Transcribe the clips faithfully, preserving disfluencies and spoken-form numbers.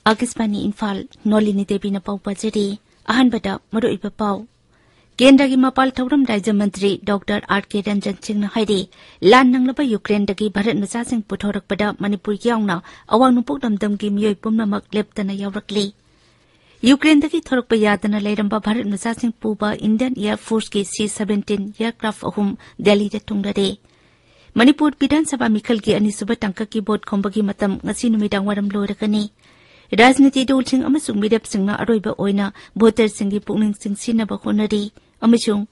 ꯑꯥꯀꯥꯁꯕꯥꯅꯤ ꯏꯝꯐꯥꯜ, ꯅꯣꯂꯤꯅꯤ ꯗꯦꯕꯤꯅ ꯄꯥꯎ ꯄꯥꯖꯔꯤ꯫ ꯑꯍꯥꯟꯕꯗ ꯃꯔꯨꯑꯣꯏꯕ ꯄꯥꯎ꯫ ꯀꯦꯟꯗ꯭ꯔꯒꯤ ꯃꯄꯥꯜ ꯊꯧꯔꯝ ꯔꯥꯖ꯭ꯌ ꯃꯟꯇ꯭ꯔꯤ ꯗꯣꯛꯇꯔ ꯑꯥꯔ ꯀꯦ ꯔꯟꯖꯟ ꯁꯤꯡꯅ ꯍꯥꯏꯔꯤ, ꯂꯥꯟ ꯅꯪꯂꯕ ꯌꯨꯀ꯭ꯔꯦꯟꯗꯒꯤ ꯚꯥꯔꯠ ꯃꯆꯥꯁꯤꯡ ꯄꯨꯊꯣꯔꯛꯄꯗ ꯃꯅꯤꯄꯨꯔ ꯌꯥꯎꯅ ꯑꯋꯥꯡ ꯅꯣꯡꯄꯣꯛ ꯂꯝꯗꯝꯒꯤ ꯃꯤꯑꯣꯏ ꯄꯨꯝꯅꯃꯛ ꯂꯦꯞꯇꯅ ꯌꯥꯎꯔꯛꯂꯤ꯫ ꯌꯨꯀ꯭ꯔꯦꯟꯗꯒꯤ ꯊꯣꯔꯛꯄ ꯌꯥꯗꯅ ꯂꯩꯔꯝꯕ ꯚꯥꯔꯠ ꯃꯆꯥꯁꯤꯡ ꯄꯨꯕ Indian Air Forceꯀꯤ C seventeen aircraft ꯑꯍꯨꯝ ꯗꯦꯜꯂꯤꯗ ꯊꯨꯡꯂꯔꯦ꯫ ꯃꯅꯤꯄꯨꯔ ꯕꯤꯙꯥꯟ ꯁꯚꯥ ꯃꯤꯈꯜꯒꯤ ꯑꯅꯤꯁꯨꯕ ꯇꯥꯡꯀꯛꯀꯤ ꯚꯣꯠ ꯈꯣꯝꯕꯒꯤ ꯃꯇꯝ ꯉꯁꯤ ꯅꯨꯃꯤꯗꯥꯡ ꯋꯥꯏꯔꯝ ꯂꯣꯏꯔꯒꯅꯤ꯫ ꯔꯥꯖꯅꯤꯇꯤ ꯗꯜꯁꯤꯡ ꯑꯃꯁꯨꯡ ꯃꯤꯔꯦꯞꯁꯤꯡꯅ ꯑꯔꯣꯏꯕ ꯑꯣꯏꯅ ꯚꯣꯇꯔꯁꯤꯡꯒꯤ ꯄꯨꯛꯅꯤꯡ ꯆꯤꯡꯁꯤꯟꯅꯕ ꯍꯣꯠꯅꯔꯤ ꯑꯃꯁꯨꯡ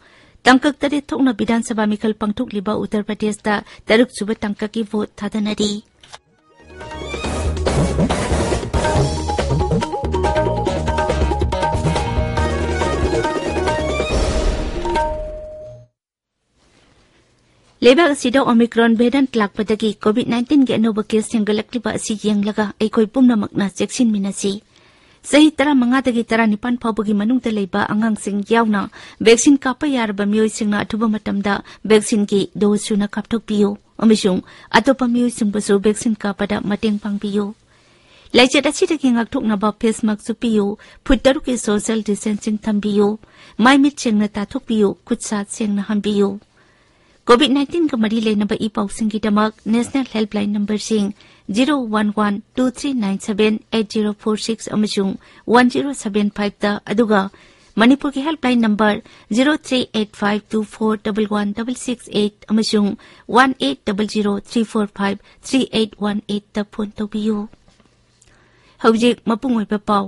ꯇꯥꯡꯀꯛ ꯇꯔꯦꯠ ꯊꯣꯛꯅ ꯕꯤꯙꯥꯟ ꯁꯚꯥ ꯃꯤꯈꯜ ꯄꯥꯡꯊꯣꯛꯂꯤꯕ ꯎꯠꯇꯔ ꯄ꯭ꯔꯗꯦꯁꯇ ꯇꯔꯨꯛꯁꯨꯕ ꯇꯥꯡꯀꯛꯀꯤ ꯚꯣꯠ ꯊꯥꯗꯅꯔꯤ꯫ ꯂꯩꯕꯥꯛ ꯑꯁꯤꯗ Omicron variant ꯂꯥꯛꯄꯗꯒꯤ COVID nineteenꯒꯤ ꯑꯅꯧꯕ case ꯍꯦꯟꯒꯠꯂꯛꯂꯤꯕ ꯑꯁꯤ ꯌꯦꯡꯂꯒ ꯑꯩꯈꯣꯏ ꯄꯨꯝꯅꯃꯛꯅ ꯆꯦꯛꯁꯤꯟꯃꯤꯟꯅꯁꯤ꯫ ꯆꯍꯤ ꯇꯔꯥꯃꯉꯥꯗꯒꯤ ꯇꯔꯥꯅꯤꯄꯥꯟ ꯐꯥꯎꯕꯒꯤ ꯃꯅꯨꯡꯗ ꯂꯩꯕ ꯑꯉꯥꯡꯁꯤꯡ ꯌꯥꯎꯅ vaccine ꯀꯥꯞꯄ ꯌꯥꯔꯕ ꯃꯤꯑꯣꯏꯁꯤꯡꯅ ꯑꯊꯨꯕ ꯃꯇꯝꯗ vaccineꯒꯤ dose ꯁꯨꯅ ꯀꯥꯞꯊꯣꯛꯄꯤꯌꯨ ꯑꯃꯁꯨꯡ ꯑꯇꯣꯞꯄ ꯃꯤꯑꯣꯏꯁꯤꯡꯕꯨꯁꯨ vaccine ꯀꯥꯞꯄꯗ ꯃꯇꯦꯡ ꯄꯥꯡꯕꯤꯌꯨ꯫ ꯂꯥꯏꯆꯠ ꯑꯁꯤꯗꯒꯤ ꯉꯥꯛꯊꯣꯛꯅꯕ face mask ꯎꯞꯄꯤꯌꯨ, ꯐꯨꯠ ꯇꯔꯨꯛꯀꯤ social distancing ꯊꯝꯕꯤꯌꯨ, ꯃꯥꯏ ꯃꯤꯠ ꯁꯦꯡꯅ ꯇꯥꯊꯣꯛꯄꯤꯌꯨ, ꯈꯨꯠ ꯁꯥ ꯁꯦꯡꯅ ꯍꯥꯝꯕꯤꯌꯨ꯫ COVID nineteenꯒ ꯃꯔꯤ ꯂꯩꯅꯕ E ꯄꯥꯎꯁꯤꯡꯒꯤꯗꯃꯛ National Helpline numberꯁꯤꯡ zero one one two three nine seven eight zero four six ꯑꯃꯁꯨꯡ one zero seven fiveꯇ, ꯑꯗꯨꯒ ꯃꯅꯤꯄꯨꯔꯒꯤ helpline number zero three eight five two four double one double six eight ꯑꯃꯁꯨꯡ one eight double zero three four five three eight one eightꯇ phone ꯇꯧꯕꯤꯌꯨ꯫ ꯍꯧꯖꯤꯛ ꯃꯄꯨꯡ ꯑꯣꯏꯕ ꯄꯥꯎ꯫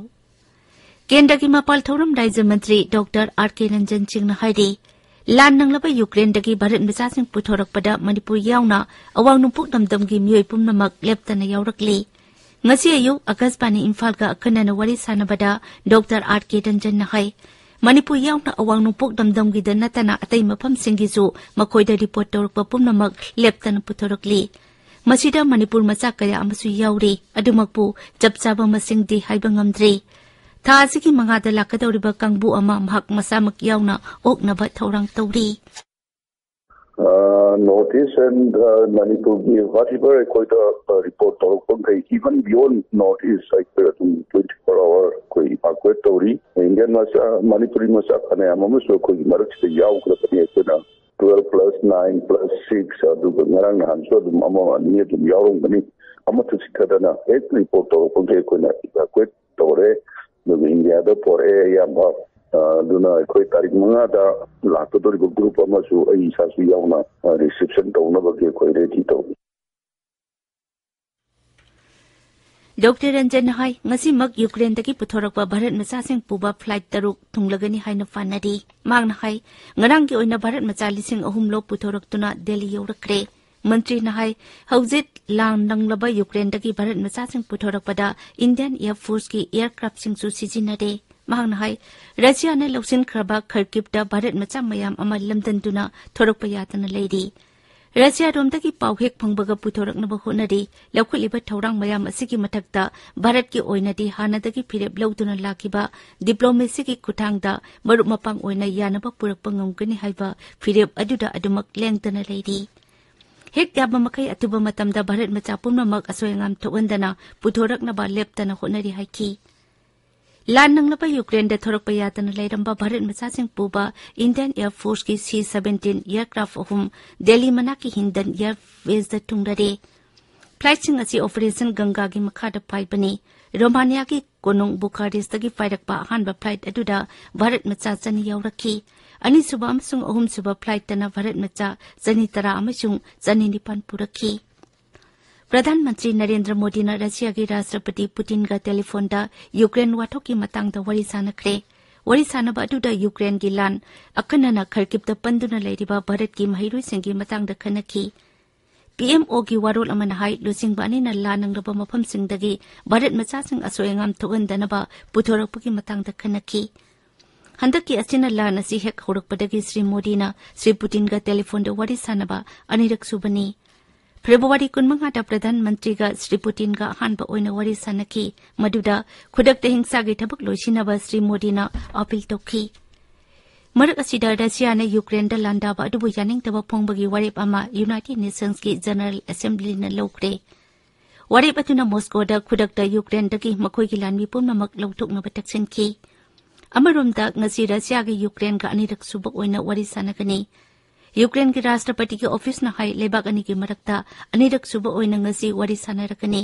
ꯀꯦꯟꯗ꯭ꯔꯒꯤ ꯃꯄꯥꯜ ꯊꯧꯔꯝ ꯔꯥꯖ꯭ꯌ ꯃꯟꯇ꯭ꯔꯤ ꯗꯣꯛꯇꯔ ꯑꯥꯔ ꯀꯦ ꯔꯟꯖꯟ ꯁꯤꯡꯅ ꯍꯥꯏꯔꯤ, ꯂꯥꯟ ꯅꯪꯂꯕ ꯌꯨꯀ꯭ꯔꯦꯟꯗꯒꯤ ꯚꯥꯔꯠ ꯃꯆꯥꯁꯤꯡ ꯄꯨꯊꯣꯔꯛꯄꯗ ꯃꯅꯤꯄꯨꯔ ꯌꯥꯎꯅ ꯑꯋꯥꯡ ꯅꯣꯡꯄꯣꯛ ꯂꯝꯗꯝꯒꯤ ꯃꯤꯑꯣꯏ ꯄꯨꯝꯅꯃꯛ ꯂꯦꯞꯇꯅ ꯌꯥꯎꯔꯛꯂꯤ꯫ ꯉꯁꯤ ꯑꯌꯨꯛ ꯑꯥꯀꯥꯁꯕꯥꯅꯤ ꯏꯝꯐꯥꯜꯒ ꯑꯈꯟꯅꯅ ꯋꯥꯔꯤ ꯁꯥꯟꯅꯕꯗ ꯗꯣꯛꯇꯔ ꯑꯥꯔ ꯀꯦ ꯔꯟꯖꯟꯅ ꯍꯥꯏ, ꯃꯅꯤꯄꯨꯔ ꯌꯥꯎꯅ ꯑꯋꯥꯡ ꯅꯣꯡꯄꯣꯛ ꯂꯝꯗꯝꯒꯤꯗ ꯅꯠꯇꯅ ꯑꯇꯩ ꯃꯐꯝꯁꯤꯡꯒꯤꯁꯨ ꯃꯈꯣꯏꯗ report ꯇꯧꯔꯛꯄ ꯄꯨꯝꯅꯃꯛ ꯂꯦꯞꯇꯅ ꯄꯨꯊꯣꯔꯛꯂꯤ꯫ ꯃꯁꯤꯗ ꯃꯅꯤꯄꯨꯔ ꯃꯆꯥ ꯀꯌꯥ ꯑꯃꯁꯨ ꯌꯥꯎꯔꯤ꯫ ꯑꯗꯨꯃꯛꯄꯨ ꯆꯞ ꯆꯥꯕ ꯃꯁꯤꯡꯗꯤ ꯍꯥꯏꯕ ꯉꯝꯗ꯭ꯔꯤ꯫ ꯊꯥ ꯑꯁꯤꯒꯤ ꯃꯉꯥꯗ ꯂꯥꯛꯀꯗꯧꯔꯤꯕ ꯀꯥꯡꯕꯨ ꯑꯃ ꯃꯍꯥꯛ ꯃꯁꯥꯃꯛ ꯌꯥꯎꯅ ꯑꯣꯛꯅꯕ ꯊꯧꯔꯥꯡ ꯇꯧꯔꯤ꯫ North East and Manipur ꯒꯤ whatever ꯑꯩꯈꯣꯏꯗ report ꯇꯧꯔꯛꯄ ꯃꯈꯩ, even beyond North East, ꯑꯩꯈꯣꯏ ꯑꯗꯨꯝ twenty four hour ꯑꯩꯈꯣꯏ evacuate ꯇꯧꯔꯤ꯫ Indian ꯃꯆꯥ, ꯃꯅꯤꯄꯨꯔꯤ ꯃꯆꯥ ꯐꯅꯌꯥꯝ ꯑꯃꯁꯨ ꯑꯩꯈꯣꯏꯒꯤ ꯃꯔꯛꯁꯤꯗ ꯌꯥꯎꯈ꯭ꯔꯕꯅꯤ꯫ ꯑꯩꯈꯣꯏꯅ twelve plus nine plus six, ꯑꯗꯨꯒ ꯉꯔꯥꯡ ꯅꯍꯥꯟꯁꯨ ꯑꯗꯨꯝ ꯑꯃ ꯑꯅꯤ ꯑꯗꯨꯝ ꯌꯥꯎꯔꯝꯒꯅꯤ꯫ ꯑꯃꯠꯇ ꯆꯤꯠꯊꯗꯅ ꯍꯦꯛ report ꯇꯧꯔꯛꯄ ꯃꯈꯩ ꯑꯩꯈꯣꯏꯅ evacuate ꯇꯧꯔꯦ꯫ ꯑꯗꯨꯒ ꯏꯟꯗꯤꯌꯥꯗ ꯄꯣꯔꯛꯑꯦ ꯑꯌꯥꯝꯕ꯫ ꯑꯗꯨꯅ ꯑꯩꯈꯣꯏ ꯇꯥꯔꯤꯛ ꯃꯉꯥꯗ ꯂꯥꯛꯀꯗꯧꯔꯤꯕ group ꯑꯃꯁꯨ ꯑꯩ ꯏꯁꯥꯁꯨ ꯌꯥꯎꯅ reception ꯇꯧꯅꯕꯒꯤ ꯑꯩꯈꯣꯏ ready ꯇꯧꯔꯤ꯫ ꯗꯣꯛꯇꯔ ꯔꯟꯖꯟꯅ ꯍꯥꯏ, ꯉꯁꯤꯃꯛ ꯌꯨꯀ꯭ꯔꯦꯟꯗꯒꯤ ꯄꯨꯊꯣꯔꯛꯄ ꯚꯥꯔꯠ ꯃꯆꯥꯁꯤꯡ ꯄꯨꯕ flight ꯇꯔꯨꯛ ꯊꯨꯡꯂꯒꯅꯤ ꯍꯥꯏꯅ ꯄꯥꯅꯔꯤ꯫ ꯃꯍꯥꯛꯅ ꯍꯥꯏ, ꯉꯔꯥꯡꯒꯤ ꯑꯣꯏꯅ ꯚꯥꯔꯠ ꯃꯆꯥ ꯂꯤꯁꯤꯡ ꯑꯍꯨꯝ ꯂꯣꯞ ꯄꯨꯊꯣꯔꯛꯇꯨꯅ ꯗꯦꯜꯂꯤ ꯌꯧꯔꯛꯈ꯭ꯔꯦ꯫ ꯃꯟꯇ꯭ꯔꯤꯅ ꯍꯥꯏ, ꯍꯧꯖꯤꯛ ꯂꯥꯟ ꯅꯪꯂꯕ ꯌꯨꯀ꯭ꯔꯦꯟꯗꯒꯤ ꯚꯥꯔꯠ ꯃꯆꯥꯁꯤꯡ ꯄꯨꯊꯣꯔꯛꯄꯗ Indian Air Force ꯀꯤ aircraft ꯁꯤꯡꯁꯨ ꯁꯤꯖꯤꯟꯅꯔꯦ꯫ ꯃꯍꯥꯛꯅ ꯍꯥꯏ, ꯔꯁꯤꯌꯥꯅ ꯂꯧꯁꯤꯟꯈ꯭ꯔꯕ ꯈꯔꯀꯤꯞꯇ ꯚꯥꯔꯠ ꯃꯆꯥ ꯃꯌꯥꯝ ꯑꯃ ꯂꯝꯗꯝꯗꯨꯅ ꯊꯣꯔꯛꯄ ꯌꯥꯗꯅ ꯂꯩꯔꯤ꯫ ꯔꯁꯤꯌꯥꯔꯣꯝꯗꯒꯤ ꯄꯥꯎ ꯍꯦꯛ ꯐꯪꯕꯒ ꯄꯨꯊꯣꯔꯛꯅꯕ ꯍꯣꯠꯅꯔꯤ꯫ ꯂꯧꯈꯠꯂꯤꯕ ꯊꯧꯔꯥꯡ ꯃꯌꯥꯝ ꯑꯁꯤꯒꯤ ꯃꯊꯛꯇ ꯚꯥꯔꯠꯀꯤ ꯑꯣꯏꯅꯗꯤ ꯍꯥꯟꯅꯗꯒꯤ ꯐꯤꯔꯦꯞ ꯂꯧꯗꯨꯅ ꯂꯥꯛꯈꯤꯕ diplomacy ꯒꯤ ꯈꯨꯠꯊꯥꯡꯗ ꯃꯔꯨꯞ ꯃꯄꯥꯡ ꯑꯣꯏꯅ ꯌꯥꯅꯕ ꯄꯨꯔꯛꯄ ꯉꯝꯒꯅꯤ ꯍꯥꯏꯕ ꯐꯤꯔꯦꯞ ꯑꯗꯨꯗ ꯑꯗꯨꯃꯛ ꯂꯦꯡꯗꯅ ꯂꯩꯔꯤ꯫ ꯍꯦꯛ ꯌꯥꯕ ꯃꯈꯩ ꯑꯊꯨꯕ ꯃꯇꯝꯗ ꯚꯥꯔꯠ ꯃꯆꯥ ꯄꯨꯝꯅꯃꯛ ꯑꯁꯣꯏ ꯑꯉꯥꯝ ꯊꯣꯛꯍꯟꯗꯅ ꯄꯨꯊꯣꯔꯛꯅꯕ ꯂꯦꯞꯇꯅ ꯍꯣꯠꯅꯔꯤ ꯍꯥꯏꯈꯤ꯫ ꯂꯥꯟ ꯅꯪꯂꯕ ꯌꯨꯀ꯭ꯔꯦꯟꯗ ꯊꯣꯔꯛꯄ ꯌꯥꯗꯅ ꯂꯩꯔꯝꯕ ꯚꯥꯔꯠ ꯃꯆꯥꯁꯤꯡ ꯄꯨꯕ Indian Air Force ꯀꯤ C seventeen aircraft ꯑꯍꯨꯝ ꯗꯦꯜꯂꯤ ꯃꯅꯥꯛꯀꯤ ꯍꯤꯟꯗꯟ air base ꯇ ꯊꯨꯡꯂꯔꯦ꯫ Flight ꯁꯤꯡ ꯑꯁꯤ Operation ꯒꯪꯒꯥꯒꯤ ꯃꯈꯥꯗ ꯄꯥꯏꯕꯅꯤ꯫ ꯔꯣꯃꯥꯅꯤꯌꯥꯒꯤ ꯀꯣꯅꯨꯡ ꯕꯨꯈꯥꯔꯦꯁꯇꯒꯤ ꯄꯥꯏꯔꯛꯄ ꯑꯍꯥꯟꯕ flight ꯑꯗꯨꯗ ꯚꯥꯔꯠ ꯃꯆꯥ ꯆꯅꯤ ꯌꯥꯎꯔꯛꯈꯤ꯫ ꯑꯅꯤꯁꯨꯕ ꯑꯃꯁꯨꯡ ꯑꯍꯨꯝꯁꯨꯕ flight ꯇꯅ ꯚꯥꯔꯠ ꯃꯆꯥ ꯆꯅꯤ ꯇꯔꯥ ꯑꯃꯁꯨꯡ ꯆꯅꯤ ꯅꯤꯄꯥꯟ ꯄꯨꯔꯛꯈꯤ꯫ ꯄ꯭ꯔꯙꯥꯟ ꯃꯟꯇ꯭ꯔꯤ ꯅꯔꯦꯟꯗ꯭ꯔ ꯃꯣꯗꯤꯅ ꯔꯁꯤꯌꯥꯒꯤ ꯔꯥꯁꯇ꯭ꯔꯄꯇꯤ ꯄꯨꯇꯤꯟꯒ ꯇꯦꯂꯤꯐꯣꯟꯗ ꯌꯨꯀ꯭ꯔꯦꯟ ꯋꯥꯊꯣꯛꯀꯤ ꯃꯇꯥꯡꯗ ꯋꯥꯔꯤ ꯁꯥꯅꯈ꯭ꯔꯦ꯫ ꯋꯥꯔꯤ ꯁꯥꯅꯕ ꯑꯗꯨꯗ ꯌꯨꯀ꯭ꯔꯦꯟꯒꯤ ꯂꯥꯟ ꯑꯈꯟꯅꯅ ꯈꯔꯀꯤꯞꯇ ꯄꯟꯗꯨꯅ ꯂꯩꯔꯤꯕ ꯚꯥꯔꯠꯀꯤ ꯃꯍꯩꯔꯣꯏꯁꯤꯡꯒꯤ ꯃꯇꯥꯡꯗ ꯈꯟꯅꯈꯤ꯫ P M O ꯒꯤ ꯋꯥꯔꯣꯜ ꯑꯃꯅ ꯍꯥꯏ, ꯂꯨꯆꯤꯡꯕ ꯑꯅꯤꯅ ꯂꯥꯟ ꯅꯪꯂꯕ ꯃꯐꯝꯁꯤꯡꯗꯒꯤ ꯚꯥꯔꯠ ꯃꯆꯥꯁꯤꯡ ꯑꯁꯣꯏ ꯑꯉꯥꯝ ꯊꯣꯛꯍꯟꯗꯅꯕ ꯄꯨꯊꯣꯔꯛꯄꯒꯤ ꯃꯇꯥꯡꯗ ꯈꯟꯅꯈꯤ꯫ ꯍꯟꯗꯛꯀꯤ ꯑꯁꯤꯅ ꯂꯥꯟ ꯑꯁꯤ ꯍꯦꯛ ꯍꯧꯔꯛꯄꯗꯒꯤ ꯁ꯭ꯔꯤ ꯃꯣꯗꯤꯅ ꯁ꯭ꯔꯤ ꯄꯨꯇꯤꯟꯒ ꯇꯦꯂꯤꯐꯣꯟꯗ ꯋꯥꯔꯤ ꯁꯥꯅꯕ ꯑꯅꯤꯔꯛ ꯁꯨꯕꯅꯤ꯫ ꯐꯦꯕ꯭ꯔꯨꯋꯥꯔꯤ ꯀꯨꯟꯃꯉꯥꯗ ꯄ꯭ꯔꯙꯥꯟ ꯃꯟꯇ꯭ꯔꯤꯒ ꯁ꯭ꯔꯤ ꯄꯨꯇꯤꯟꯒ ꯑꯍꯥꯟꯕ ꯑꯣꯏꯅ ꯋꯥꯔꯤ ꯁꯥꯟꯅꯈꯤ, ꯃꯗꯨꯗ ꯈꯨꯗꯛꯇ ꯍꯤꯡꯁꯥꯒꯤ ꯊꯕꯛ ꯂꯣꯏꯁꯤꯟꯅꯕ ꯁ꯭ꯔꯤ ꯃꯣꯗꯤꯅ ꯑꯥꯄꯤꯜ ꯇꯧꯈꯤ꯫ ꯃꯔꯛ ꯑꯁꯤꯗ ꯔꯁꯤꯌꯥꯅ ꯌꯨꯀ꯭ꯔꯦꯟꯗ ꯂꯥꯟꯗꯥꯕ ꯑꯗꯨꯕꯨ ꯌꯥꯅꯤꯡꯗꯕ ꯐꯣꯡꯕꯒꯤ ꯋꯥꯔꯦꯞ ꯑꯃ ꯌꯨꯅꯥꯏꯇꯦꯗ ꯅꯦꯁꯟꯁꯀꯤ ꯖꯦꯅꯔꯦꯜ ꯑꯦꯁꯦꯝꯕ꯭ꯂꯤꯅ ꯂꯧꯈ꯭ꯔꯦ꯫ ꯋꯥꯔꯦꯞ ꯑꯗꯨꯅ ꯃꯣꯁꯀꯣꯗ ꯈꯨꯗꯛꯇ ꯌꯨꯀ꯭ꯔꯦꯟꯗꯒꯤ ꯃꯈꯣꯏꯒꯤ ꯂꯥꯟꯃꯤ ꯄꯨꯝꯅꯃꯛ ꯂꯧꯊꯣꯛꯅꯕ ꯇꯛꯁꯤꯟꯈꯤ꯫ ꯑꯃꯔꯣꯝꯗ, ꯉꯁꯤ ꯔꯁꯤꯌꯥꯒꯤ ꯌꯨꯀ꯭ꯔꯦꯟꯒ ꯑꯅꯤꯔꯛ ꯁꯨꯕ ꯑꯣꯏꯅ ꯋꯥꯔꯤ ꯁꯥꯟꯅꯒꯅꯤ꯫ ꯌꯨꯀ꯭ꯔꯦꯟꯒꯤ ꯔꯥꯁꯇ꯭ꯔꯄꯇꯤꯒꯤ ꯑꯣꯐꯤꯁꯅ ꯍꯥꯏ, ꯂꯩꯕꯥꯛ ꯑꯅꯤꯒꯤ ꯃꯔꯛꯇ ꯑꯅꯤꯔꯛ ꯁꯨꯕ ꯑꯣꯏꯅ ꯉꯁꯤ ꯋꯥꯔꯤ ꯁꯥꯟꯅꯔꯒꯅꯤ꯫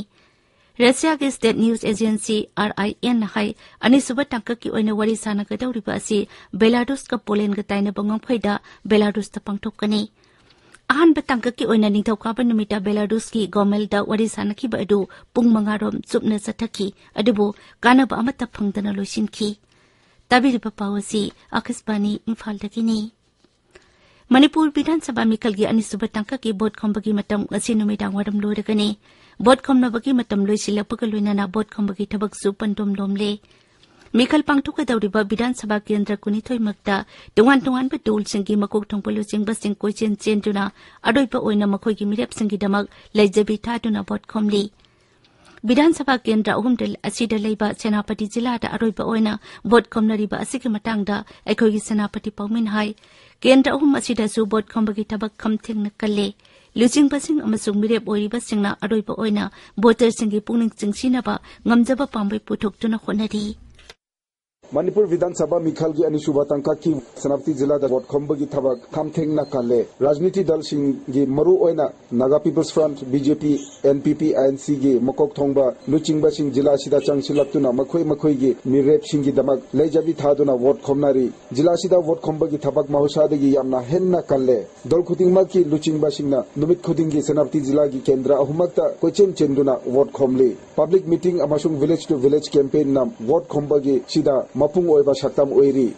ꯔꯁꯤꯌꯥꯒꯤ ꯁ꯭ꯇꯦꯠ ꯅ꯭ꯌꯨꯁ ꯑꯦꯖꯦꯟꯁꯤ ꯑꯥꯔ ꯑꯥꯏ ꯑꯦꯟꯅ ꯍꯥꯏ, ꯑꯅꯤꯁꯨꯕ ꯇꯥꯡꯀꯛꯀꯤ ꯑꯣꯏꯅ ꯋꯥꯔꯤ ꯁꯥꯟꯅꯒꯗꯧꯔꯤꯕ ꯑꯁꯤ ꯕꯦꯂꯥꯔꯨꯁꯀ ꯄꯣꯂꯦꯟꯒ ꯇꯥꯏꯅꯕ ꯉꯝꯈꯩꯗ ꯕꯦꯂꯥꯔꯨꯁꯇ ꯄꯥꯡꯊꯣꯛꯀꯅꯤ꯫ ꯑꯍꯥꯟꯕ ꯇꯥꯡꯀꯛꯀꯤ ꯑꯣꯏꯅ ꯅꯤꯡꯊꯧꯀꯥꯕ ꯅꯨꯃꯤꯠꯇ ꯕꯦꯂꯥꯔꯨꯁꯀꯤ ꯒꯣꯃꯦꯜꯗ ꯋꯥꯔꯤ ꯁꯥꯟꯅꯈꯤꯕ ꯑꯗꯨ ꯄꯨꯡ ꯃꯉꯥ ꯔꯣꯝ ꯆꯨꯞꯅ ꯆꯠꯊꯈꯤ, ꯑꯗꯨꯕꯨ ꯀꯥꯟꯅꯕ ꯑꯃꯠꯇ ꯐꯪꯗꯅ ꯂꯣꯏꯁꯤꯟꯈꯤ꯫ ꯇꯥꯕꯤꯔꯤꯕ ꯄꯥꯎ ꯑꯁꯤ ꯑꯥꯀꯥꯁꯕꯥꯅꯤ ꯏꯝꯐꯥꯜꯗꯒꯤꯅꯤ꯫ ꯃꯅꯤꯄꯨꯔ ꯕꯤꯙꯥꯟ ꯁꯚꯥ ꯃꯤꯈꯜꯒꯤ ꯑꯅꯤꯁꯨꯕ ꯇꯥꯡꯀꯛꯀꯤ ꯚꯣꯠ ꯈꯣꯝꯕꯒꯤ ꯃꯇꯝ ꯉꯁꯤ ꯅꯨꯃꯤꯗꯥꯡ ꯋꯥꯏꯔꯝ ꯂꯣꯏꯔꯒꯅꯤ꯫ ꯚꯣꯠ ꯈꯣꯝꯅꯕꯒꯤ ꯃꯇꯝ ꯂꯣꯏꯁꯤꯜꯂꯛꯄꯒ ꯂꯣꯏꯅꯅ ꯚꯣꯠ ꯈꯣꯝꯕꯒꯤ ꯊꯕꯛꯁꯨ ꯄꯟꯗꯣꯝ ꯂꯣꯝꯂꯦ꯫ ꯃꯤꯈꯜ ꯄꯥꯡꯊꯣꯛꯀꯗꯧꯔꯤꯕ ꯕꯤꯙꯥꯟ ꯁꯚꯥ ꯀꯦꯟꯗ꯭ꯔ ꯀꯨꯟꯅꯤꯊꯣꯏꯃꯛꯇ ꯇꯣꯉꯥꯟ ꯇꯣꯉꯥꯟꯕ ꯗꯣꯜꯁꯤꯡꯒꯤ ꯃꯀꯣꯛ ꯊꯣꯡꯕ ꯂꯨꯆꯤꯡꯕꯁꯤꯡ ꯀꯣꯏꯆꯦꯟ ꯆꯦꯟꯗꯨꯅ ꯑꯔꯣꯏꯕ ꯑꯣꯏꯅ ꯃꯈꯣꯏꯒꯤ ꯃꯤꯔꯦꯞꯁꯤꯡꯒꯤꯗꯃꯛ ꯂꯩꯖꯕꯤ ꯊꯥꯗꯨꯅ ꯚꯣꯠ ꯈꯣꯝꯂꯤ꯫ ꯕꯤꯙꯥꯟ ꯁꯚꯥ ꯀꯦꯟꯗ꯭ꯔ ꯑꯍꯨꯝꯗ ꯑꯁꯤꯗ ꯂꯩꯕ ꯁꯦꯅꯥꯄꯇꯤ ꯖꯤꯂꯥꯗ ꯑꯔꯣꯏꯕ ꯑꯣꯏꯅ ꯚꯣꯠ ꯈꯣꯝꯅꯔꯤꯕ ꯑꯁꯤꯒꯤ ꯃꯇꯥꯡꯗ ꯑꯩꯈꯣꯏꯒꯤ ꯁꯦꯅꯥꯄꯇꯤ ꯄꯥꯎꯃꯤꯅ ꯍꯥꯏ, ꯀꯦꯟꯗ꯭ꯔ ꯑꯍꯨꯝ ꯑꯁꯤꯗꯁꯨ ꯚꯣꯠ ꯈꯣꯝꯕꯒꯤ ꯊꯕꯛ ꯈꯝ ꯊꯦꯡꯅ ꯀꯜꯂꯦ꯫ ꯂꯨꯆꯤꯡꯕꯁꯤꯡ ꯑꯃꯁꯨꯡ ꯃꯤꯔꯦꯞ ꯑꯣꯏꯔꯤꯕꯁꯤꯡꯅ ꯑꯔꯣꯏꯕ ꯑꯣꯏꯅ ꯚꯣꯇꯔꯁꯤꯡꯒꯤ ꯄꯨꯛꯅꯤꯡ ꯆꯤꯡꯁꯤꯟꯅꯕ ꯉꯝꯖꯕ ꯄꯥꯝꯕꯩ ꯄꯨꯊꯣꯛꯇꯨꯅ ꯍꯣꯠꯅꯔꯤ꯫ ꯃꯅꯤꯄꯨꯔ ꯕꯤꯙꯥꯟ ꯁꯚꯥ ꯃꯤꯈꯜꯒꯤ ꯑꯅꯤꯁꯨꯕ ꯇꯥꯡꯀꯛꯀꯤ ꯁꯦꯅꯥꯄꯇꯤ ꯖꯤꯂꯥꯗ ꯚꯣꯠ ꯈꯣꯝꯕꯒꯤ ꯊꯕꯛ ꯈꯝ ꯊꯦꯡꯅ ꯀꯜꯂꯦ꯫ ꯔꯥꯖꯅꯤꯇꯤ ꯗꯜꯁꯤꯡꯒꯤ ꯃꯔꯨ ꯑꯣꯏꯅ Naga people's front, B J P, N P P, I N ꯁꯤꯒꯤ ꯃꯀꯣꯛ ꯊꯣꯡꯕ ꯂꯨꯆꯤꯡꯕꯁꯤꯡ ꯖꯤꯂꯥ ꯑꯁꯤꯗ ꯆꯪꯁꯤꯜꯂꯛꯇꯨꯅ ꯃꯈꯣꯏ ꯃꯈꯣꯏꯒꯤ ꯃꯤꯔꯦꯞꯁꯤꯡꯒꯤꯗꯃꯛ ꯂꯩꯖꯕꯤ ꯊꯥꯗꯨꯅ ꯚꯣꯠ ꯈꯣꯝꯅꯔꯤ꯫ ꯖꯤꯂꯥ ꯑꯁꯤꯗ ꯚꯣꯠ ꯈꯣꯝꯕꯒꯤ ꯊꯕꯛ ꯃꯍꯧꯁꯥꯗꯒꯤ ꯌꯥꯝꯅ ꯍꯦꯟꯅ ꯀꯜꯂꯦ꯫ ꯗꯜ ꯈꯨꯗꯤꯡꯃꯛꯀꯤ ꯂꯨꯆꯤꯡꯕꯁꯤꯡꯅ ꯅꯨꯃꯤꯠ ꯈꯨꯗꯤꯡꯒꯤ ꯁꯦꯅꯥꯄꯇꯤ ꯖꯤꯂꯥꯒꯤ ꯀꯦꯟꯗ꯭ꯔ ꯑꯍꯨꯝꯃꯛꯇ ꯀꯣꯏꯆꯦꯟ ꯆꯦꯟꯗꯨꯅ ꯚꯣꯠ ꯈꯣꯝꯂꯤ꯫ ꯄꯕ꯭ꯂꯤꯛ ꯃꯤꯇꯤꯡ ꯑꯃꯁꯨꯡ ꯚꯤꯂꯦꯖ ꯇꯨ ꯚꯤꯂꯦꯖ ꯀꯦꯝꯄꯦꯟꯅ ꯚꯣꯠ ꯈꯣꯝꯕꯒꯤ ꯁꯤꯗ ꯃꯄꯨꯡ ꯑꯣꯏꯕ ꯁꯛꯇꯝ ꯑꯣꯏꯔꯤ꯫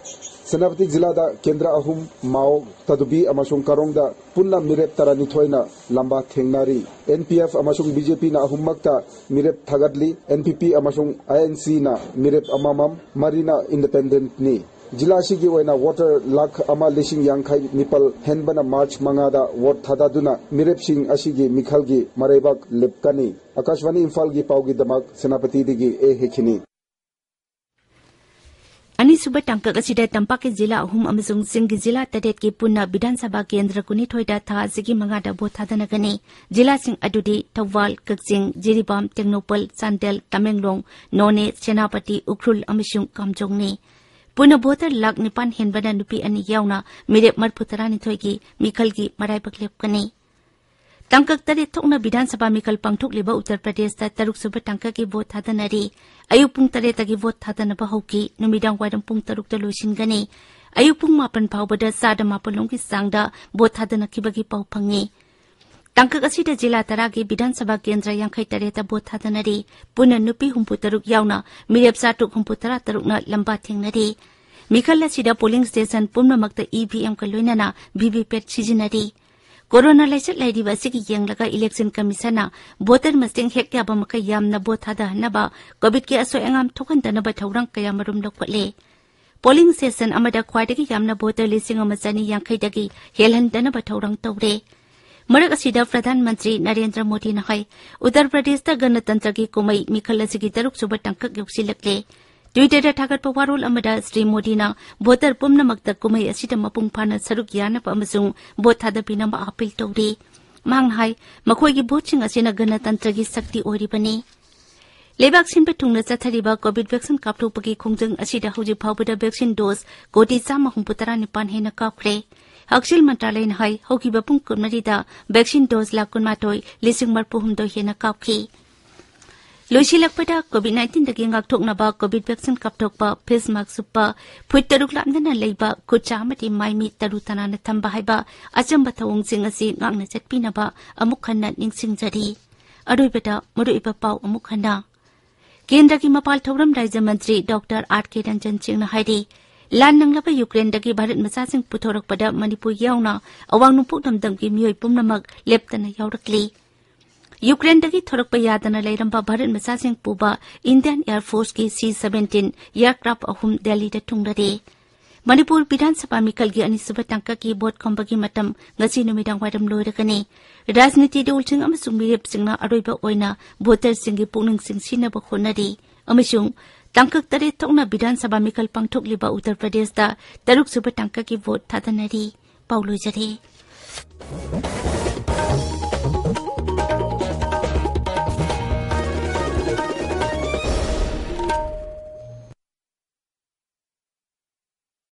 ꯁꯦꯅꯥꯄꯇꯤ ꯖꯤꯂꯥꯗ ꯀꯦꯟꯗ꯭ꯔ ꯑꯍꯨꯝ, ꯃꯥꯎ, ꯇꯥꯗꯨꯕꯤ ꯑꯃꯁꯨꯡ ꯀꯥꯔꯣꯡꯗ ꯄꯨꯟꯅ ꯃꯤꯔꯦꯞ ꯇꯔꯥꯅꯤꯊꯣꯏꯅ ꯂꯝꯕꯥ ꯊꯦꯡꯅꯔꯤ꯫ ꯑꯦꯟ ꯄꯤ ꯑꯦꯐ ꯑꯃꯁꯨꯡ ꯕꯤ ꯖꯦ ꯄꯤꯅ ꯑꯍꯨꯝꯃꯛꯇ ꯃꯤꯔꯦꯞ ꯊꯥꯒꯠꯂꯤ꯫ ꯑꯦꯟ ꯄꯤ ꯄꯤ ꯑꯃꯁꯨꯡ ꯑꯥꯏ ꯑꯦꯟ ꯁꯤꯅ ꯃꯤꯔꯦꯞ ꯑꯃꯃꯝ, ꯃꯔꯤꯅ ꯏꯟꯗꯤꯄꯦꯟꯗꯦꯟꯠꯅꯤ꯫ ꯖꯤꯂꯥ ꯑꯁꯤꯒꯤ ꯑꯣꯏꯅ ꯚꯣꯇꯔ ꯂꯥꯈ ꯑꯃ ꯂꯤꯁꯤꯡ ꯌꯥꯡꯈꯩ ꯅꯤꯄꯥꯜ ꯍꯦꯟꯕꯅ ꯃꯥꯔꯆ ꯃꯉꯥꯗ ꯚꯣꯠ ꯊꯥꯗꯗꯨꯅ ꯃꯤꯔꯦꯞꯁꯤꯡ ꯑꯁꯤꯒꯤ ꯃꯤꯈꯜꯒꯤ ꯃꯔꯩꯕꯥꯛ ꯂꯦꯞꯀꯅꯤ꯫ ꯑꯀꯥꯁꯕꯥꯅꯤ ꯏꯝꯐꯥꯜꯒꯤ ꯄꯥꯎꯒꯤꯗꯃꯛ ꯁꯦꯅꯥꯄꯇꯤꯗꯒꯤ ꯑꯦ ꯍꯦꯈꯤꯅꯤ꯫ ꯑꯅꯤꯁꯨꯕ ꯇꯥꯡꯀꯛ ꯑꯁꯤꯗ ꯇꯝꯄꯥꯛꯀꯤ ꯖꯤꯂꯥ ꯑꯍꯨꯝ ꯑꯃꯁꯨꯡ ꯆꯤꯡꯒꯤ ꯖꯤꯂꯥ ꯇꯔꯦꯠꯀꯤ ꯄꯨꯟꯅ ꯕꯤꯙꯥꯟ ꯁꯚꯥ ꯀꯦꯟꯗ꯭ꯔ ꯀꯨꯟꯅꯤꯊꯣꯏꯗ ꯊꯥ ꯑꯁꯤꯒꯤ ꯃꯉꯥꯗ ꯚꯣꯠ ꯊꯥꯗꯅꯒꯅꯤ꯫ ꯖꯤꯂꯥꯁꯤꯡ ꯑꯗꯨꯗꯤ ꯊꯧꯕꯥꯜ, ꯀꯛꯆꯤꯡ, ꯖꯤꯔꯤꯕꯥꯝ, ꯇꯦꯡꯅꯧꯄꯜ, ꯆꯥꯟꯗꯦꯜ, ꯇꯃꯦꯡꯂꯣꯡ, ꯅꯣꯅꯦ, ꯁꯦꯅꯥꯄꯇꯤ, ꯎꯈ꯭ꯔꯨꯜ ꯑꯃꯁꯨꯡ ꯀꯥꯝꯖꯣꯡꯅꯤ꯫ ꯄꯨꯟꯅ ꯚꯣꯇꯔ ꯂꯥꯈ ꯅꯤꯄꯥꯟ ꯍꯦꯟꯕꯅ ꯅꯨꯄꯤ ꯑꯅꯤ ꯌꯥꯎꯅ ꯃꯤꯔꯦꯞ ꯃꯔꯤꯐꯨ ꯇꯔꯥꯅꯤꯊꯣꯏꯒꯤ ꯃꯤꯈꯜꯒꯤ ꯃꯔꯥꯏꯕꯛ ꯂꯦꯞꯀꯅꯤ꯫ ꯇꯥꯡꯀꯛ ꯇꯔꯦꯠ ꯊꯣꯛꯅ ꯕꯤꯙꯥꯟ ꯁꯚꯥ ꯃꯤꯈꯜ ꯄꯥꯡꯊꯣꯛꯂꯤꯕ ꯎꯠꯇꯔ ꯄ꯭ꯔꯗꯦꯁꯇ ꯇꯔꯨꯛ ꯁꯨꯕ ꯇꯥꯡꯀꯛꯀꯤ ꯚꯣꯠ ꯊꯥꯗꯅꯔꯤ꯫ ꯑꯌꯨꯛ ꯄꯨꯡ ꯇꯔꯦꯠꯇꯒꯤ ꯚꯣꯠ ꯊꯥꯗꯅꯕ ꯍꯧꯈꯤ, ꯅꯨꯃꯤꯗꯥꯡ ꯋꯥꯏꯔꯝ ꯄꯨꯡ ꯇꯔꯨꯛꯇ ꯂꯣꯏꯁꯤꯟꯒꯅꯤ꯫ ꯑꯌꯨꯛ ꯄꯨꯡ ꯃꯥꯄꯟ ꯐꯥꯎꯕꯗ ꯆꯥꯗ ꯃꯥꯄꯜ ꯂꯣꯝꯒꯤ ꯆꯥꯡꯗ ꯚꯣꯠ ꯊꯥꯗꯅꯈꯤꯕꯒꯤ ꯄꯥꯎ ꯐꯪꯉꯤ꯫ ꯇꯥꯡꯀꯛ ꯑꯁꯤꯗ ꯖꯤꯂꯥ ꯇꯔꯥꯒꯤ ꯕꯤꯙꯥꯟ ꯁꯚꯥ ꯀꯦꯟꯗ꯭ꯔ ꯌꯥꯡꯈꯩ ꯇꯔꯦꯠꯇ ꯚꯣꯠ ꯊꯥꯗꯅꯔꯤ꯫ ꯄꯨꯟꯅ ꯅꯨꯄꯤ ꯍꯨꯝꯐꯨ ꯇꯔꯨꯛ ꯌꯥꯎꯅ ꯃꯤꯔꯦꯞ ꯆꯥꯇ꯭ꯔꯨꯛ ꯍꯨꯝꯐꯨ ꯇꯔꯥ ꯇꯔꯨꯛꯅ ꯂꯝꯕꯥ ꯊꯦꯡꯅꯔꯤ꯫ ꯃꯤꯈꯜ ꯑꯁꯤꯗ ꯄꯣꯂꯤꯡ ꯁ꯭ꯇꯦꯁꯟ ꯄꯨꯝꯅꯃꯛꯇ ꯏ ꯚꯤ ꯑꯦꯝꯒ ꯂꯣꯏꯅꯅ ꯚꯤ ꯚꯤ ꯄꯦꯠ ꯁꯤꯖꯤꯟꯅꯔꯤ꯫ ꯀꯣꯔꯣꯅꯥ ꯂꯥꯏꯆꯠ ꯂꯩꯔꯤꯕ ꯑꯁꯤꯒꯤ ꯌꯦꯡꯂꯒ ꯏꯂꯦꯛꯁꯟ ꯀꯃꯤꯁꯟꯅ ꯚꯣꯇꯔ ꯃꯁꯤꯡ ꯍꯦꯛ ꯌꯥꯕ ꯃꯈꯩ ꯌꯥꯝꯅ ꯚꯣꯠ ꯊꯥꯗꯍꯟꯅꯕ ꯀꯣꯚꯤꯗꯀꯤ ꯑꯁꯣꯏ ꯑꯉꯥꯝ ꯊꯣꯛꯍꯟꯗꯅꯕ ꯊꯧꯔꯥꯡ ꯀꯌꯥꯃꯔꯨꯝ ꯂꯧꯈꯠꯂꯦ꯫ ꯄꯣꯂꯤꯡ ꯁ꯭ꯇꯦꯁꯟ ꯑꯃꯗ ꯈ꯭ꯋꯥꯏꯗꯒꯤ ꯌꯥꯝꯅ ꯚꯣꯇꯔ ꯂꯤꯁꯤꯡ ꯑꯃ ꯆꯅꯤ ꯌꯥꯡꯈꯩꯗꯒꯤ ꯍꯦꯜꯍꯟꯗꯅꯕ ꯊꯧꯔꯥꯡ ꯇꯧꯔꯦ꯫ ꯃꯔꯛ ꯑꯁꯤꯗ ꯄ꯭ꯔꯙꯥꯟ ꯃꯟꯇ꯭ꯔꯤ ꯅꯔꯦꯟꯗ꯭ꯔ ꯃꯣꯗꯤꯅ ꯍꯥꯏ, ꯎꯠꯇꯔ ꯄ꯭ꯔꯗꯦꯁꯇ ꯒꯅꯇꯟꯇ꯭ꯔꯒꯤ ꯀꯨꯝꯍꯩ ꯃꯤꯈꯜ ꯑꯁꯤꯒꯤ ꯇꯔꯨꯛ ꯁꯨꯕ ꯇꯥꯡꯀꯛ ꯌꯧꯁꯤꯜꯂꯛꯂꯦ꯫ ꯇ꯭ꯋꯤꯇꯔꯗ ꯊꯥꯒꯠꯄ ꯋꯥꯔꯣꯜ ꯑꯃꯗ ꯁ꯭ꯔꯤ ꯃꯣꯗꯤꯅ ꯚꯣꯇꯔ ꯄꯨꯝꯅꯃꯛꯇ ꯀꯨꯝꯍꯩ ꯑꯁꯤꯗ ꯃꯄꯨꯡ ꯐꯥꯅ ꯁꯔꯨꯛ ꯌꯥꯅꯕ ꯑꯃꯁꯨꯡ ꯚꯣꯠ ꯊꯥꯗꯕꯤꯅꯕ ꯑꯥꯄꯤꯜ ꯇꯧꯔꯤ꯫ ꯃꯍꯥꯛꯅ ꯍꯥꯏ, ꯃꯈꯣꯏꯒꯤ ꯚꯣꯠꯁꯤꯡ ꯑꯁꯤꯅ ꯒꯅꯇꯟꯇ꯭ꯔꯒꯤ ꯁꯛꯇꯤ ꯑꯣꯏꯔꯤꯕꯅꯤ꯫ ꯂꯩꯕꯥꯛ ꯁꯤꯟꯕ ꯊꯨꯡꯅ ꯆꯠꯊꯔꯤꯕ ꯀꯣꯚꯤꯗ ꯚꯦꯛꯁꯤꯟ ꯀꯥꯞꯊꯣꯛꯄꯒꯤ ꯈꯣꯡꯖꯪ ꯑꯁꯤꯗ ꯍꯧꯖꯤꯛ ꯐꯥꯎꯕꯗ ꯚꯦꯛꯁꯤꯟ ꯗꯣꯁ ꯀꯣꯇꯤ ꯆꯥꯝꯃ ꯍꯨꯝꯐꯨ ꯇꯔꯥ ꯅꯤꯄꯥꯟ ꯍꯦꯟꯅ ꯀꯥꯞꯈ꯭ꯔꯦ꯫ ꯍꯛꯁꯦꯜ ꯃꯟꯇ꯭ꯔꯥꯂꯌꯅ ꯍꯥꯏ, ꯍꯧꯈꯤꯕ ꯄꯨꯡ ꯀꯨꯟꯃꯔꯤꯗ ꯚꯦꯛꯁꯤꯟ ꯗꯣꯁ ꯂꯥꯈ ꯀꯨꯟꯃꯥꯊꯣꯏ ꯂꯤꯁꯤꯡ ꯃꯔꯤꯐꯨ ꯍꯨꯝꯗꯣꯏ ꯍꯦꯟꯅ ꯀꯥꯞꯈꯤ꯫ ꯂꯣꯏꯁꯤꯜꯂꯛꯄꯗ ꯀꯣꯚꯤꯗ ꯅꯥꯏꯟꯇꯤꯟꯗꯒꯤ ꯉꯥꯛꯊꯣꯛꯅꯕ ꯀꯣꯚꯤꯗ ꯚꯦꯛꯁꯤꯟ ꯀꯥꯞꯊꯣꯛꯄ, ꯐꯦꯁ ꯃꯥꯛꯁ ꯎꯞꯄ, ꯐꯨꯠ ꯇꯔꯨꯛ ꯂꯥꯞꯅꯅ ꯂꯩꯕ, ꯈꯨꯠꯁꯥ ꯑꯃꯗꯤ ꯃꯥꯏ ꯃꯤꯠ ꯇꯔꯨ ꯇꯅꯥꯟꯅ ꯊꯝꯕ ꯍꯥꯏꯕ ꯑꯆꯝꯕ ꯊꯧꯑꯣꯡꯁꯤꯡ ꯑꯁꯤ ꯉꯥꯛꯅ ꯆꯠꯄꯤꯅꯕ ꯑꯃꯨꯛ ꯍꯟꯅ ꯅꯤꯡꯁꯤꯡꯖꯔꯤ꯫ ꯑꯔꯣꯏꯕꯗ ꯃꯔꯨꯑꯣꯏꯕ ꯄꯥꯎ ꯑꯃꯨꯛ ꯍꯟꯅ꯫ ꯀꯦꯟꯗ꯭ꯔꯒꯤ ꯃꯄꯥꯜ ꯊꯧꯔꯝ ꯔꯥꯖ꯭ꯌ ꯃꯟꯇ꯭ꯔꯤ ꯗꯣꯛꯇꯔ ꯑꯥꯔ ꯀꯦ ꯔꯟꯖꯟ ꯁꯤꯡꯅ ꯍꯥꯏꯔꯤ, ꯂꯥꯟ ꯅꯪꯂꯕ ꯌꯨꯀ꯭ꯔꯦꯟꯗꯒꯤ ꯚꯥꯔꯠ ꯃꯆꯥꯁꯤꯡ ꯄꯨꯊꯣꯔꯛꯄꯗ ꯃꯅꯤꯄꯨꯔ ꯌꯥꯎꯅ ꯑꯋꯥꯡ ꯅꯣꯡꯄꯣꯛ ꯂꯝꯗꯝꯒꯤ ꯃꯤꯑꯣꯏ ꯄꯨꯝꯅꯃꯛ ꯂꯦꯞꯇꯅ ꯌꯥꯎꯔꯛꯂꯤ꯫ ꯌꯨꯀ꯭ꯔꯦꯟꯗꯒꯤ ꯊꯣꯔꯛꯄ ꯌꯥꯗꯅ ꯂꯩꯔꯝꯕ ꯚꯥꯔꯠ ꯃꯆꯥꯁꯤꯡ ꯄꯨꯕ ꯏꯟꯗꯤꯌꯟ ꯑꯦꯌꯔ ꯐꯣꯔꯁꯀꯤ ꯁꯤ ꯁꯚꯦꯟꯇꯤꯟ ꯑꯦꯌꯔꯀ꯭ꯔꯥꯐ ꯑꯍꯨꯝ ꯗꯦꯜꯂꯤꯗ ꯊꯨꯡꯂꯔꯦ꯫ ꯃꯅꯤꯄꯨꯔ ꯕꯤꯙꯥꯟ ꯁꯚꯥ ꯃꯤꯈꯜꯒꯤ ꯑꯅꯤꯁꯨꯕ ꯇꯥꯡꯀꯛꯀꯤ ꯚꯣꯠ ꯈꯣꯝꯕꯒꯤ ꯃꯇꯝ ꯉꯁꯤ ꯅꯨꯃꯤꯗꯥꯡ ꯋꯥꯏꯔꯝ ꯂꯣꯏꯔꯒꯅꯤ꯫ ꯔꯥꯖꯅꯤꯇꯤ ꯗꯜꯁꯤꯡ ꯑꯃꯁꯨꯡ ꯃꯤꯔꯦꯞꯁꯤꯡꯅ ꯑꯔꯣꯏꯕ ꯑꯣꯏꯅ ꯚꯣꯇꯔꯁꯤꯡꯒꯤ ꯄꯨꯛꯅꯤꯡ ꯆꯤꯡꯁꯤꯟꯅꯕ ꯍꯣꯠꯅꯔꯤ꯫ ꯑꯃꯁꯨꯡ ꯇꯥꯡꯀꯛ ꯇꯔꯦꯠ ꯊꯣꯛꯅ ꯕꯤꯙꯥꯟ ꯁꯚꯥ ꯃꯤꯈꯜ ꯄꯥꯡꯊꯣꯛꯂꯤꯕ ꯎꯠꯇꯔ ꯄ꯭ꯔꯗꯦꯁꯇ ꯇꯔꯨꯛꯁꯨꯕ ꯇꯥꯡꯀꯛꯀꯤ ꯚꯣꯠ ꯊꯥꯗꯅꯔꯤ꯫ ꯄꯥꯎ ꯂꯣꯏꯖꯔꯦ꯫